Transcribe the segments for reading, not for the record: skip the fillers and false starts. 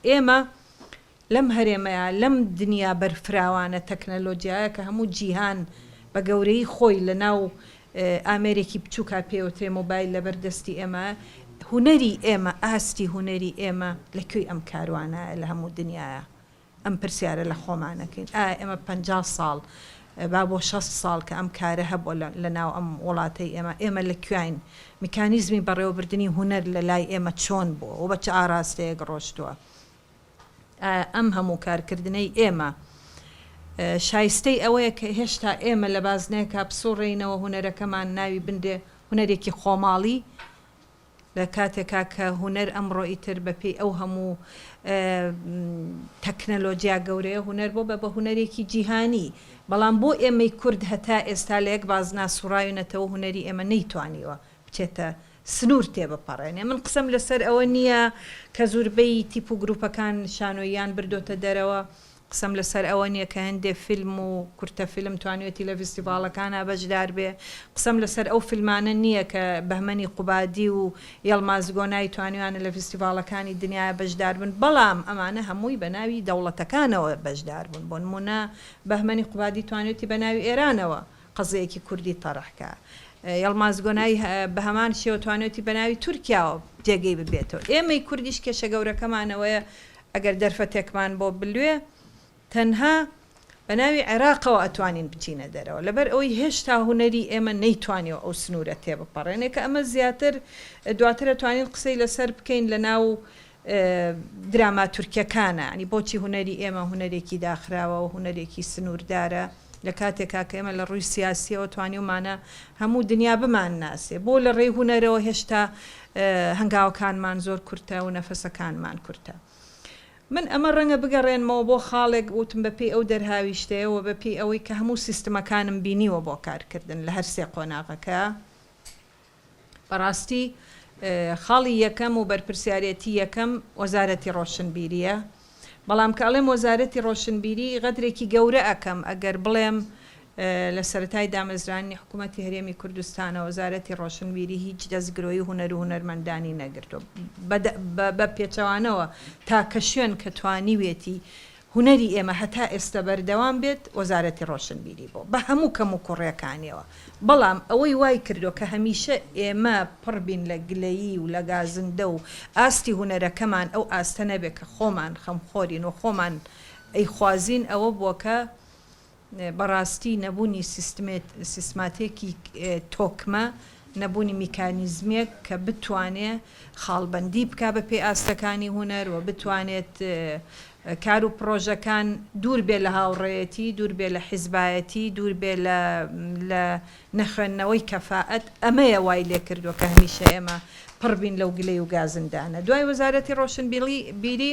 ئێمە لەم هەرێمەیا، لەم دنیا بەرفراوانە تەکنەلۆجیایە کە هەموو جیهان بە گەورەیی خۆی لە ناو ئامێرێکی بچووکا پێوترێ مۆبایل لەبەر دەستی ئێمە، هونەری ئێمە، ئاستی هونەری ئێمە لە کوێی ئەم کاروانایە لە هەموو دنیایا؟ ئەم پرسیارە لە خۆمان ئەکەین، ئایا ئێمە 50 ساڵ با بۆ 60 ساڵ کە ئەم کارە هەبووە لە ناو ئەم وڵاتەی ئێمە، ئێمە لە کوێین؟ میکانیزمی بەڕێوەبردنی هونەر لە لای ئێمە چۆن بووە و بە چ ئاراستەیەک ڕۆشتووە؟ ئایا ئەم هەموو کارکردنەی ئێمە شایستەی ئەوەیە کە هێشتا ئێمە لە بازنەیەکا بسوڕێینەوە هونەرەکەمان ناوی بنرێ هونەرێکی خۆماڵی؟ لە کاتێکا کە هونەر ئەمڕۆ ئیتر بە پێی ئەو هەموو تەکنەلۆجیا گەورەیە هونەر بۆ بە بە هونەرێکی جیهانی بەڵام بۆ ئێمەی کورد هەتا ئێستا لە یەک بازنا سوڕاوینەتەوە هونەری ئێمە نەیتوانیوە بچێتە سنوور تێبپەڕێنێ من قسەم لەسەر ئەوە نییە کە زوربەی تیپ و گروپەکان شانۆییان بردۆتە دەرەوە قسەم لەسەر ئەوە نیە کە هەندێ فیلم و کورتە فیلم توانیوێتی لە ڤیستیڤاڵەکانا بەشدار بێ، قسەم لەسەر ئەو فیلمانە نیە کە بەهمەنی قوبادی و یەڵماز گۆنای توانیویانە لە ڤیستیڤاڵەکانی دنیایا بەشدار بن، بەڵام ئەمانە هەمووی بە ناوی دەوڵەتەکانەوە بەشدار بوون، بۆ نموونە بەهمەنی قوبادی توانیوێتی بە ناوی ئێرانەوە قەزیەیەکی کوردی تەرح کا، یەڵماز گۆنای بە هەمان شێوە توانیوێتی بە ناوی تورکیاوە جێگەی ببێتەوە، ئێمەی کوردیش کێشە گەورەکەمان ئەوەیە ئەگەر دەرفەتێکمان بۆ بلوێ تەنها بە ناوی عێراقەوە ئەتوانین بچینە دەرەوە لەبەر ئەوەی هێشتا هونەری ئێمە نەیتوانیوە ئەو سنوورە تێبپەڕێنێ کە ئەمە زیاتر دواتر ئەتوانین قسەی لەسەر بکەین لە ناو دراما تورکیەکانە یانی بۆچی هونەری ئێمە هونەرێکی داخراوە و هونەرێکی سنووردارە لە کاتێکا کە ئێمە لە ڕووی سیاسیەوە توانیومانە هەموو دنیا بمانناسێ بۆ لە ڕێی هونەرەوە هێشتا هەنگاوەکانمان زۆر کورتە و نەفەسەکانمان کورتە. من ئەمە ڕەنگە بگەڕێنمەوە بۆ خاڵێک وتم بە پێی ئەو دەرهاویشتەیە و بە پێی ئەوەی کە هەموو سیستمەکانم بینیوە بۆ کارکردن لە هەر سێ قۆناغەکە بەڕاستی خاڵی یەکەم و بەرپرسیارێتی یەکەم وەزارەتی ڕۆشنبیرییە، بەڵام کە ئەڵێم وەزارەتی ڕۆشنبیری غەدرێکی گەورە ئەکەم ئەگەر بڵێم لە سەرەتای دامەزراننی حکوومەتی هەرێمی کوردستانە وەزارەتی ڕۆشنبیری هیچ دەستگرۆی هونەر و هونەرمەندانی نەگرتووە بە پێچەوانەوە تاکە شوێن کە توانیوێتی هونەری ئێمە هەتا ئێستە بەردەوام بێت وەزارەتی ڕۆشنبیری بووە بە هەموو کەموکوڕیەکانیەوە، بەڵام ئەوەی وای کردووە کە هەمیشە ئێمە پڕ بین لە گلەیی و لە گازندە و ئاستی هونەرەکەمان ئەو ئاستە نەبێت کە خۆمان خەمخۆرین و خۆمان ئەیخوازین ئەوە بووە کە بەڕاستی نەبوونی سیستماتێکی تۆکمە، نەبوونی میکانیزمێک کە بتوانێ خاڵبەندی بکا بە پێی ئاستەکانی هونەر و بتوانێت کار و پڕۆژەکان دوور بێ لە هاوڕێیەتی، دوور بێ لە حیزبایەتی، دوور بێ لە لە نەخوێندنەوەی کەفائەت، ئەمەیە وای لێ کردووە کە هەمیشە ئێمە پڕ بین لەو گلەی و گازندانە. دوای وەزارەتی ڕۆشنبیری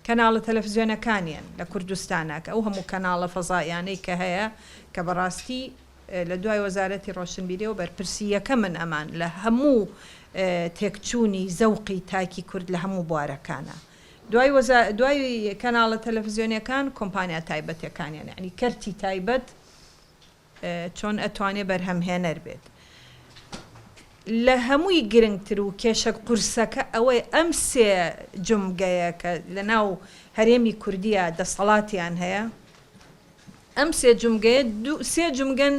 کەناڵە تەلەفزیۆنەکانیان لە کوردستانا کە ئەو هەموو کەناڵە فەزائیانەی کە هەیە کە بەڕاستی لە دوای وەزارەتی ڕۆشنبیریەوە بەرپرسی یەکەمن ئەمان لە هەموو تێکچوونی زەوقی تاکی کورد لە هەموو بوارەکانا دوای وەزا دوای کەناڵە تەلەفزیۆنیەکان کۆمپانیا تایبەتەکانیان یانی کەرتی تایبەت چۆن ئەتوانێ بەرهەمهێنەر بێت. لە هەمووی گرنگتر و کێشە قورسەکە ئەوەیە ئەم سێ جومگەیە کە لە ناو هەرێمی کوردییا دەسەڵاتیان هەیە، ئەم سێ جومگەیە دوو سێ جومگەن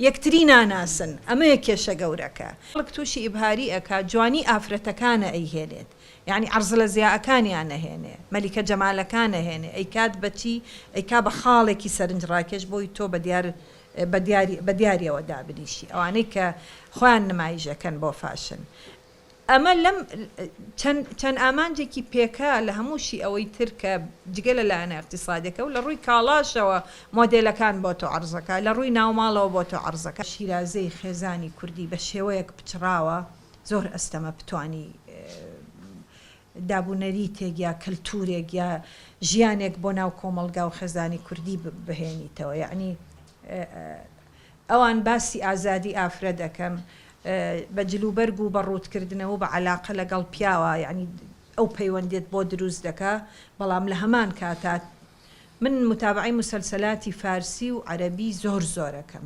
یەکتری ناناسن، ئەمەیە کێشە گەورەکە. خەڵک تووشی ئیبهاری ئەکا، جوانی ئافرەتەکانە ئەیهێنێت، یەعنی عەرزلە زیائەکانیان ئەهێنێ، مەلیکە جەمالەکان ئەهێنێ، ئەیکات بە چی؟ ئەیکا بە خاڵێکی سەرنجڕاکێش بۆی تۆ بە دیار بە دیاری بە دیاریەوە دابنیشی، ئەوانەی کە خۆیان نمایش ئەکەن بۆ فاشن. ئەمە لەم چەند چەند ئامانجێکی پێکا لە هەمووشی ئەوەی تر کە جگە لە لایەنە ئیقتیسادیەکە و لە ڕووی کاڵاشەوە مۆدێلەکان بۆ تۆ عەرز ئەکا، لە ڕووی ناوماڵەوە بۆ تۆ عەرز ئەکا. شیرازەی خێزانی کوردی بە شێوەیەک پچڕاوە زۆر ئەستەمە بتوانی دابونەریتێک یا کەلتورێک یا ژیانێک بۆ ناو کۆمەڵگا و خێزانی کوردی بهێنیتەوە یەعنی ئەوان باسی ئازادی ئافرەت ئەکەن بە جلوبەرگ و بە ڕووتکردنەوە و بە عەلاقە لەگەڵ پیاوە یەعنی ئەو پەیوەندیت بۆ دروست دەکا بەڵام لە هەمان کاتا من متابەعەی موسەلسەلاتی فارسی و عەرەبی زۆر زۆرەکەم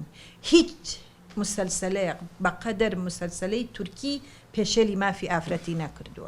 هیچ موسەلسەلەیەق بەقەدەر موسەلسەلەی تورکی پێشێلی مافی ئافرەتی نەکردووە.